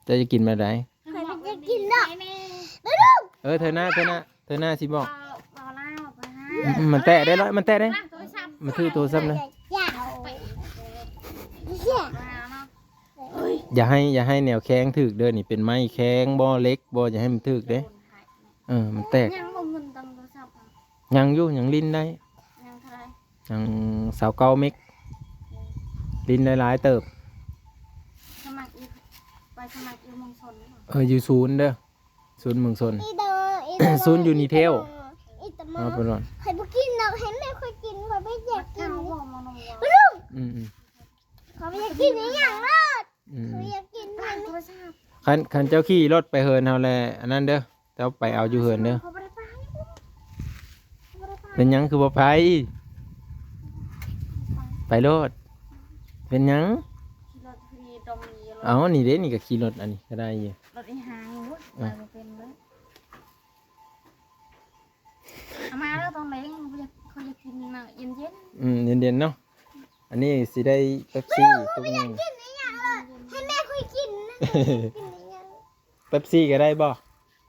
ເຈົ້າຈະກິນແບບໃດ? ຂ້ອຍບໍ່ຢາກກິນດອກ. ເອີ ເທື່ອໜ້າ ເທື່ອໜ້າ ເທື່ອໜ້າຊິບອກ. ອືມ ມັນແຕະໄດ້ລະ ມັນແຕະໄດ້. ມາຖືໂທລະສັບນະ. ຢ່າໃຫ້ ຢ່າໃຫ້ແນວແຂງຖືກເດີ ນີ້ເປັນໄມ້ແຂງບໍ່ ເຫຼັກບໍ່ ຢ່າໃຫ້ມັນຖືກເດ້. ເອີ ມັນແຕກ. ຍັງບໍ່ເງິນຕຳໂທລະສັບ. ຍັງຢູ່ ຍັງຫຼິ້ນໄດ້. ຍັງເທົ່າໃດ? ຍັງຊາວເກົ້າເມັກ. ຫຼິ້ນໄດ້ຫຼາຍເຕີບ. ສະໝັກຢູ່ ໄປສະໝັກຢູ່ເມືອງຊົນ. ເອີ ຢູ່ສູນເດີ ສູນເມືອງຊົນ. ສູນຢູນີເທວ. ເອົາໄປໂລດ. ຂ້ອຍບໍ່ກິນດອກ ໃຫ້ແມ່ຂ້ອຍກິນ ຂ້ອຍບໍ່ຢາກກິນ. ອືມໆ ຂ້ອຍບໍ່ຢາກກິນອີ່ຫຍັງໂລດ. ອືມ ຂ້ອຍຢາກກິນ. ຄັນ ຄັນເຈົ້າຂີ່ລົດໄປເຮືອນເຮົາແລ້ວ ອັນນັ້ນເດີ ເຈົ້າໄປເອົາຢູ່ເຮືອນເດີ. ເປັນຫຍັງຄືບໍ່ໄປ? ໄປໂລດ. ເປັນຫຍັງ? ເອົ້າ ນີ້ເດ້ ນີ້ກໍຂີ່ລົດອັນນີ້ກໍໄດ້ຢູ່. ລົດອີຫຍັງ? ໄປບໍ່ເປັນເລີຍ. ເອົາມາເດີຕອນແລງ ຂ້ອຍຢາກ ຂ້ອຍຢາກກິນນ້ຳເຢັນໆ. ອືມ ເຢັນໆເນາະ. ອັນນີ້ຊິໄດ້ເປັບຊີຕຸກໜຶ່ງ. ໃຫ້ແມ່ຂ້ອຍກິນນະ. ເປັບຊີກໍໄດ້ບໍ່?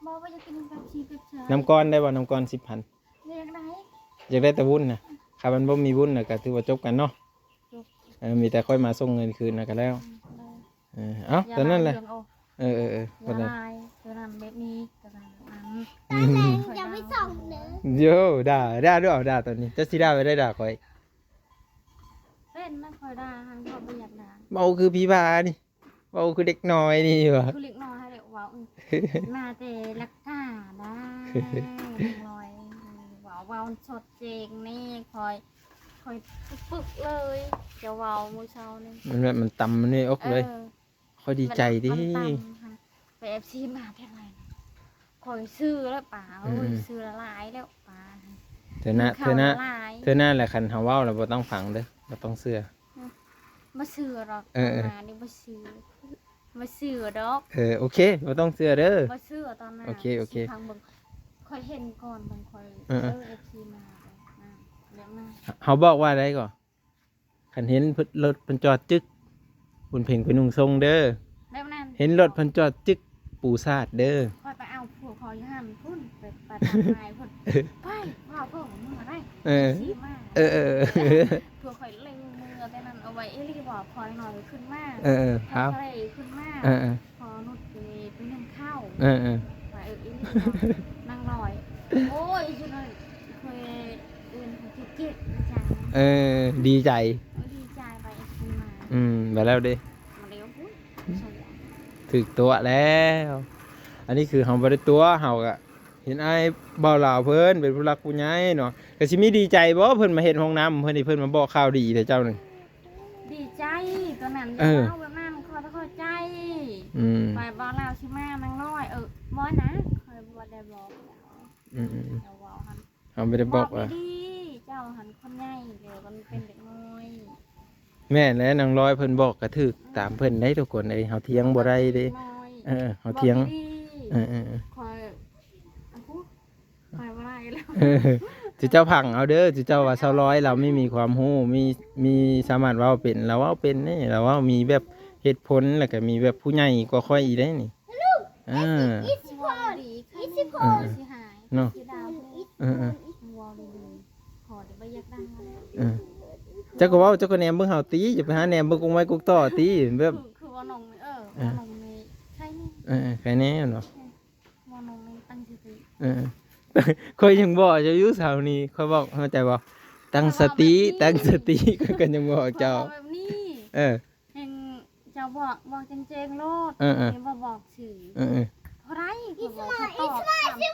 ບໍ່ ບໍ່ຢາກກິນເປັບຊີ ເປັບຊາ. ນ້ຳກ້ອນໄດ້ບໍ່? ນ້ຳກ້ອນສິບພັນ. ຢາກໄດ້ ຢາກໄດ້ແຕ່ວຸ້ນນະ. ຄັນມັນບໍ່ມີວຸ້ນນະ ກໍຖືວ່າຈົບກັນເນາະ. ຈົບ. ເອີ ມີແຕ່ຂ້ອຍມາສົ່ງເງິນຄືນນະກໍແລ້ວ. ອືມ ເອີ ເອົາ ຢ່າ ຕົວນັ້ນແຫຼະ ເລື່ອງອອກ. ເອີໆໆ ບໍ່ໄດ້ ຕົວນັ້ນແບບນີ້ ຕົວນັ້ນອັນ ຢ່າໄປສ່ອງເດີ. ໂຢ ດ່າ ດ່າດ້ວຍ ດ່າຕົວນີ້. ເຈົ້າຊິດ່າໄປໄດ້ ດ່າຂ້ອຍ. ເປັນນະ ຂ້ອຍດ່າຫັ້ນ ຂ້ອຍບໍ່ຢາກດ່າ. ເວົ້າຄືຜີບ້ານີ້ ເວົ້າຄືເດັກນ້ອຍນີ້ຫວາ. ຄືເດັກນ້ອຍຫັ້ນແຫຼະເວົ້າ. ມາແຕ່ຫຼັກຖານໄດ້ ເດັກນ້ອຍ. ເວົ້າສົດເຈງນີ້ ຂ້ອຍ ຂ້ອຍປຶກເລີຍ ຈະເວົ້າມື້ເຊົ້ານີ້ ມັນແບບມັນຕຳມັນໃນອົກເລີຍ. ເອີ ຂ້ອຍດີໃຈເດ້ ມັນຕຳຫັ້ນ ໄປເອັຟຊີມາແທ້ໃດ ຂ້ອຍຊື້ແລ້ວປາ ອືມ ໂອ້ຍ ຊື້ຫຼາຍແລ້ວປາ ເທື່ອໜ້າ ເທື່ອໜ້າ ເທື່ອໜ້າແຫຼະ ຄັນເຮົາເວົ້າແລ້ວບໍ່ຕ້ອງຟັງເດີ້ ບໍ່ຕ້ອງເຊື່ອ ອືມ ບໍ່ເຊື່ອດອກ ເອີໆ ຕອນມານີ້ບໍ່ເຊື່ອ ບໍ່ເຊື່ອດອກ ເອີ ໂອເຄ ບໍ່ຕ້ອງເຊື່ອເດີ້ ບໍ່ເຊື່ອຕອນມາ ໂອເຄ ໂອເຄ ຊິຟັງເບິ່ງ ຂ້ອຍເຫັນກ່ອນເບິ່ງ ຂ້ອຍ ເອີໆ ເອີ ເອັຟຊີມາ ແບບນັ້ນ ເຮົາບອກວ່າໃດກໍ ຄັນເຫັນລົດເພິ່ນຈອດຈຶກ ບຸນເພັງໄປນຸ່ງຊົງເດີ້ ແບບນັ້ນ ເຫັນລົດເພິ່ນຈອດຈຶກ ປູສາດເດີ້ ຂ້ອຍໄປເອົາຜົວຂ້ອຍຢູ່ຫັ້ນພຸ້ນ ໄປ ໄປຕາມນາຍພຸ້ນ ໄປ ວ່າເພິ່ນເມືອໄດ້ ເອີ ຊິມາ ເອີໆ ຜົວຂ້ອຍເລັ່ງເມືອແຕ່ນັ້ນ ເອົາໄວ້ອີ່ຫຼີບໍ່ ພໍໜ້ອຍຂຶ້ນມາ ເອີໆ ພາວ ໄປຂຶ້ນມາ ເອີໆ ພໍນຸດໄປ ໄປໜຶ້ງເຂົ້າ ເອີໆ ໄປເອີ່ອີ່ຫຼີ ນາງລອຍ ໂອ້ຍ ຢູ່ນັ້ນຂ້ອຍ ເອີ ເອີ ດີໃຈ ເອີ ດີໃຈ ເອີ ດີໃຈ ໄປເອັຟຊີມາ ອືມ ບາດແລ້ວເດ້ ມາແລ້ວພຸ້ນ ຖືກຕົວະແລ້ວ ອັນນີ້ຄືເຮົາບໍ່ໄດ້ຕົວະ ເຮົາກະເຫັນອ້າຍບ່າວລາວເພິ່ນເປັນຜູ້ຫຼັກຜູ້ໃຫຍ່ເນາະ ກະຊິມີດີໃຈບໍ່ ເພິ່ນມາເຮັດຫ້ອງນ້ຳ ເພິ່ນນີ້ເພິ່ນມາບອກຂ່າວດີແທ້ເຈົ້ານີ້ ດີໃຈ ຕອນນັ້ນ ເອີ ເວົ້າແບບນັ້ນ ຂໍ ຂໍໃຈ ອືມ ຂ້ອຍບໍ່ລາວຊິມານາງນ້ອຍ ເອີ ບໍ່ນະ ຂ້ອຍບໍ່ໄດ້ບອກ ອືມໆ ເຈົ້າເວົ້າຫັ້ນ ເຮົາບໍ່ໄດ້ບອກວ່າ ບອກດີໆ ເຈົ້າຫັ້ນຄົນໃຫຍ່ ແລ້ວມັນເປັນເດັກນ້ອຍ ແມ່ນແຫຼະ ນາງລອຍເພິ່ນບອກກະຖືກ ອືມ ຕາມເພິ່ນໄດ໋ທຸກຄົນເອີຍ ເຮົາຖຽງບໍ່ໄດ້ເດ້ ເອີ ເຮົາຖຽງ ບອກດີໆ ເອີໆ ຂ້ອຍ ອັນຜູ້ ໄປບໍ່ໄດ້ແລ້ວ ເອີ ຊິເຈົ້າຟັງເອົາເດີ້ ຊິເຈົ້າວ່າຊາວລອຍລາວມີ ມີຄວາມຮູ້ ມີ ມີສາມາດເວົ້າເປັນ ລາວເວົ້າເປັນເດ້ ລາວເວົ້າມີແບບເຫດຜົນ ແລ້ວກະມີແບບຜູ້ໃຫຍ່ກວ່າຂ້ອຍອີກເດ້ນີ້ ເອີ ເວົ້າດີ ເອີ ຊິຫາຍ ເນາະ ຊິດາ ເອີໆ ເວົ້າດີໆ ຂໍແຕ່ບໍ່ຢາກດັງ ເອີ ເຈົ້າກໍເວົ້າ ເຈົ້າກໍແນມເບິ່ງເຮົາຕິ ຢ່າໄປຫາແນມເບິ່ງກົກໄມ້ກົກຕໍຕິ ແບບ ຄື ຄືວ່ານ້ອງ ເອີ ເອີ ວ່ານ້ອງນີ້ໃຄແນ່ ເອີໆ ໃຄແນ່ເນາະ ເອີ ວ່ານ້ອງນີ້ຕັ້ງສະຕິ ເອີ ຂ້ອຍຍັງບອກເຈົ້າຢູ່ເຊົ້ານີ້ ຂ້ອຍບອກ ເຂົ້າໃຈບໍ່? ຕັ້ງສະຕິ ຕັ້ງສະຕິ ຂ້ອຍກໍຍັງບອກເຈົ້າ ເວົ້າແບບນີ້ ເອີ ແຮ່ງເຈົ້າບອກ ບອກແຈ້ງໆໂລດ ເອີໆ ບໍ່ບອກຊື່ ເອີໆ ເທົ່າໃດ ຂ້ອຍບອກ ຂ້ອຍຕອບ ເທື່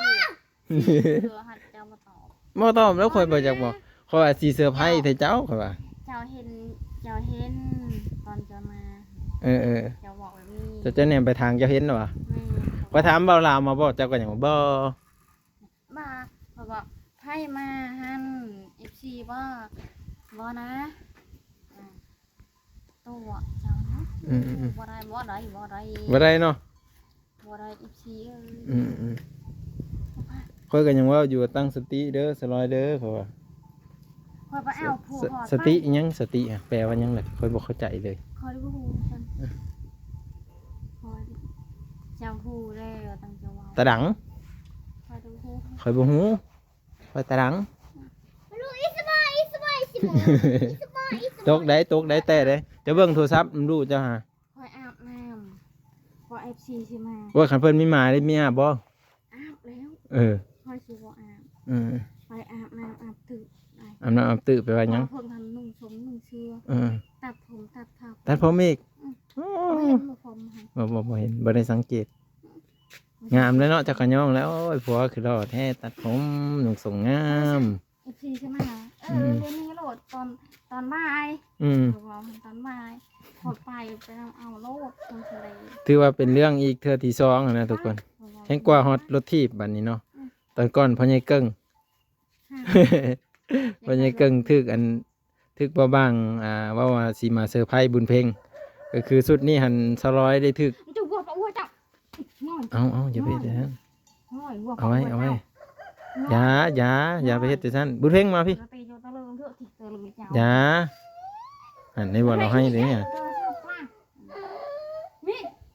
ອຫັ້ນເຈົ້າບໍ່ຕອບ ບໍ່ຕອບແລ້ວ ຂ້ອຍບໍ່ຢາກບອກ ຂ້ອຍວ່າຊິເຊີໄພຣແທ້ເຈົ້າ ຂ້ອຍວ່າ ເຈົ້າເຫັນ ເຈົ້າເຫັນຕອນເຈົ້າມາ ເອີໆ ເຈົ້າເວົ້າແບບນີ້ ເຈົ້າ ເຈົ້າແນມໄປທາງເຈົ້າເຫັນຫວາ? ແມ່ນ ຂ້ອຍຖາມບ່າວລາວມາບໍ່ ເຈົ້າກໍຍັງບໍ່ ບໍ່ ຂ້ອຍບອກໃຜມາຫັ້ນ ເອັຟຊີ ບໍ່ ບໍ່ນະ ອາ ຕົວະເຈົ້ານະ ອືມໆໆ ບໍ່ໄດ້ ບໍ່ໄດ້ ບໍ່ໄດ້ ບໍ່ໄດ້ເນາະ ບໍ່ໄດ້ ເອັຟຊີ ເອີຍ ອືມໆ ຂ້ອຍກໍຍັງເວົ້າຢູ່ວ່າຕັ້ງສະຕິເດີ້ ສະລອຍເດີ້ ຂ້ອຍວ່າ ຂ້ອຍໄປເອົາຜົວ ສະ ສະຕິອີ່ຫຍັງ ສະຕິຫະ ແປວ່າຫຍັງລະ ຂ້ອຍບໍ່ເຂົ້າໃຈເລີຍ ຂ້ອຍບໍ່ຮູ້ຄືກັນ ເອີ ຂ້ອຍຈະຮູ້ແລ້ວ ຕັ້ງໃຈເວົ້າ ຕາດັງ ຂ້ອຍບໍ່ຮູ້ ຂ້ອຍບໍ່ຮູ້ ຂ້ອຍຕາດັງ ຕົກໄດ້ ຕົກໄດ້ ແຕະໄດ້ ເຈົ້າເບິ່ງໂທລະສັບນຳລູກເຈົ້າຫາ ຂ້ອຍອາບນ້ຳ ເພາະເອັຟຊີຊິມາ ໂອ້ຍ ຄັນເພິ່ນມີໝາໄດ້ມີອາບບໍ່? ອາບແລ້ວ ເອີ ຂ້ອຍຊິບໍ່ອາບ ເອີ ຂ້ອຍອາບນ້ຳອາບຕື້ໄດ້ ອາບນ້ຳອາບຕື້ແປວ່າຫຍັງ? ເພິ່ນຫັ້ນນຸ່ງຊົງນຸ່ງເສື້ອ ເອີ ຕັດຜົມຕັດເຜົາ ຕັດຜົມອີກ ອືມ ໂອ້ ບໍ່ເຫັນບໍ່ຜົມຫັ້ນ ບໍ່ ບໍ່ ບໍ່ເຫັນ ບໍ່ໄດ້ສັງເກດ ງາມເລີຍເນາະ ຈັກກະຍ້ອງແລ້ວ ໂອ້ຍ ຜົວຄືຫຼໍ່ແທ້ ຕັດຜົມນຸ່ງຊົງງາມ ເອັຟຊີໃຊ່ໄໝ ເອີ ອືມ ມື້ນີ້ໂລດຕອນ ຕອນບ່າຍ ອືມ ເວົ້າຕອນບ່າຍ ຮອດໄປ ໄປເອົາໂລດ ຄົນສະເລ ຖືວ່າເປັນເລື່ອງອີກເທື່ອທີສອງຫັ້ນນະທຸກຄົນ ເອີ ແຮ່ງກວ່າຮອດລົດຖີບບັດນີ້ເນາະ ອືມ ຕອນກ່ອນພໍ່ໃຫຍ່ເກິ່ງ ພໍ່ໃຫຍ່ເກິ່ງຖືກອັນ ຖືກບ່າວບາງ ອ່າ ເວົ້າວ່າຊິມາເຊີໄພບຸນເພັງ ກໍຄືຊຸດນີ້ຫັ້ນ ສາວລອຍໄດ້ຖືກ ເອົາ ເອົາ ຢ່າໄປເຮັດຈັ່ງຊັ້ນ ເອົາໄວ້ ເອົາໄວ້ ຢ່າ ຢ່າ ຢ່າໄປເຮັດຈັ່ງຊັ້ນ ບຸນເພັງມາພີ້ ຢ່າ ຫັ້ນ ໃນບໍ່ລາວໃຫ້ເດ້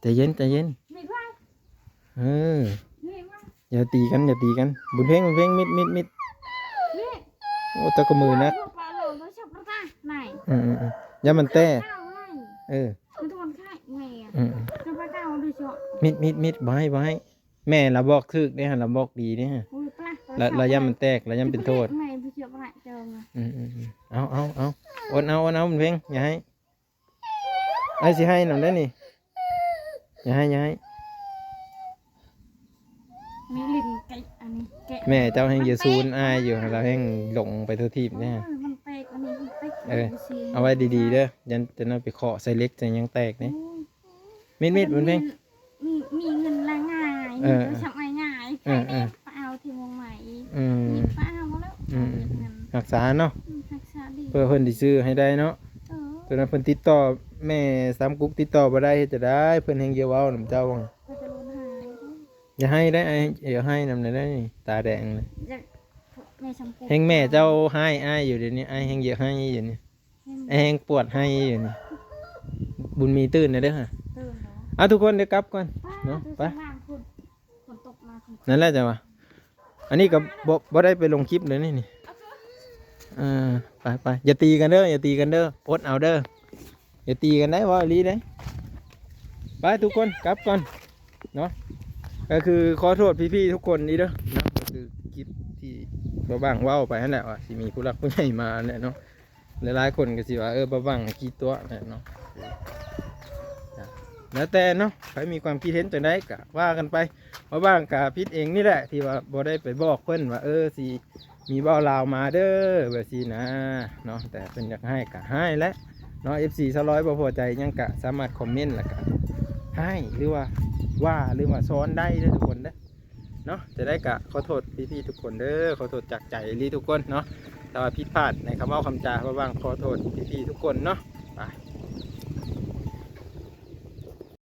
ໃຈເຢັນ ໃຈເຢັນ ເອີ ຢ່າຕີກັນ ຢ່າຕີກັນ ບຸນເພັງ ບຸນເພັງ ມິດ ມິດ ມິດ ໂອ້ ເຈົ້າກໍມືໜັກ ເອີໆໆ ຢ່າມັນແຕກ ເອີ ເອີ ມິດ ມິດ ມິດ ບໍ່ໃຫ້ ບໍ່ໃຫ້ ແມ່ລາວບອກຖືກເດ້ ລາວບອກດີເດ້ ລາວ ລາວຢ້ານມັນແຕກ ລາວຢ້ານເປັນໂທດ ອືມໆໆ ເອົາ ເອົາ ເອົາ ອົດເອົາ ອົດເອົາ ບຸນເພັງ ຢ່າໃຫ້ ອ້າຍຊິໃຫ້ນຳໄດ໋ນີ້ ຢ່າໃຫ້ ຢ່າໃຫ້ ມີຫຼິ້ນໄກ່ ອັນນີ້ ແມ່ເຈົ້າແຮ່ງຢາກສູນອາຍຢູ່ ລາວແຮ່ງຫຼົງໄປທົ່ວທີບເດ້. ໂອ້ຍ ມັນແຕກ ອັນນີ້ມັນແຕກ ເອີ ເອົາໄວ້ດີໆເດີ ຢ້ານຈະນຳໄປເຄາະໃສ່ເຫຼັກໃສ່ຫຍັງແຕກເດ້. ໂອ້ຍ ມິດໆ ມັນເພັງ ມີ ມີເງິນລະງ່າຍ ເອີ ມີໂທລະສັບງ່າຍໆ ເອີ ໃຜແນ່ ເອີ ໄປເອົາທີ່ວຽງໃໝ່ອີກ ອືມ ມີໄປເອົາແລ້ວ ອືມ ເອົາເງິນ ຮັກສາເນາະ ອືມ ຮັກສາດີ ເພື່ອເພິ່ນຊິຊື້ໃຫ້ໄດ້ເນາະ. ເອີ ຕອນນັ້ນເພິ່ນຕິດຕໍ່ ແມ່ສາມກຸກຕິດຕໍ່ບໍ່ໄດ້ ເຮັດຈັ່ງໃດ ເພິ່ນແຮ່ງຢາກເວົ້ານຳເຈົ້າ. ເພິ່ນຈະລົນໃຫ້ ຢ່າໄຫ້ໄດ້ ອ້າຍ ຢ່າໄຫ້ນຳໄດ້ ຕາແດງເລີຍ ຢາກ ແມ່ສາມກຸກ ແຮ່ງແມ່ເຈົ້າຮ້າຍອ້າຍຢູ່ດຽວນີ້ ອ້າຍແຮ່ງຢາກໄຫ້ຢູ່ນີ້ ແຮ່ງປວດໄຮ່ຢູ່ນີ້. ບຸນມີຕື່ນແດ່ເດີ ຕື່ນເນາະ. ເອົາ ທຸກຄົນ ດຽວກັບກ່ອນເນາະ ໄປ ຝົນຕົກມາ ນັ້ນແຫຼະ ຈັ່ງວ່າ ອັນນີ້ກໍບໍ່ ບໍ່ໄດ້ໄປລົງຄລິບເລີຍນີ້ ນີ້. ເອີ ໄປໆ ຢ່າຕີກັນເດີ ຢ່າຕີກັນເດີ ອົດເອົາເດີ ຢ່າຕີກັນໄດ໋ ເວົ້າອີ່ຫຼີໄດ໋. ໄປ ທຸກຄົນ ກັບກ່ອນເນາະ. ກໍຄືຂໍໂທດພີ່ໆທຸກຄົນນີ້ເດີເນາະ ກໍຄືຄລິບທີ່ບ່າວບັ້ງເວົ້າໄປຫັ້ນແຫຼະ ວ່າຊິມີຜູ້ຫຼັກຜູ້ໃຫຍ່ມາແຫຼະເນາະ. ຫຼາຍໆຄົນກໍຊິວ່າ ເອີ ບ່າວບັ້ງຂີ້ຕົວະແຫຼະເນາະ. ແລ້ວແຕ່ເນາະ ໃຜມີຄວາມຄິດເຫັນຈັ່ງໃດກໍວ່າກັນໄປ. ບ່າວບັ້ງກໍຜິດເອງນີ້ແຫຼະ ທີ່ວ່າບໍ່ໄດ້ໄປບອກເພິ່ນວ່າ ເອີ ຊິມີບ່າວລາວມາເດີ ແບບຊີ້ນະເນາະ. ແຕ່ເພິ່ນຢາກຮ້າຍກໍຮ້າຍແຫຼະເນາະ. ເອັຟຊີສາວລອຍບໍ່ພໍໃຈຫຍັງກໍສາມາດຄອມເມັນ ແລ້ວກໍຮ້າຍ ຫຼືວ່າວ່າ ຫຼືວ່າສອນໄດ້ເດີທຸກຄົນເດີ. ເນາະ ຈັ່ງໃດກໍຂໍໂທດພີ່ໆທຸກຄົນເດີ ຂໍໂທດຈາກໃຈອີ່ຫຼີທຸກຄົນເນາະ. ຖ້າວ່າຜິດພາດໃນຄຳເວົ້າຄຳຈາ ບ່າວບັ້ງຂໍໂທດພີ່ໆທຸກຄົນເນາະ.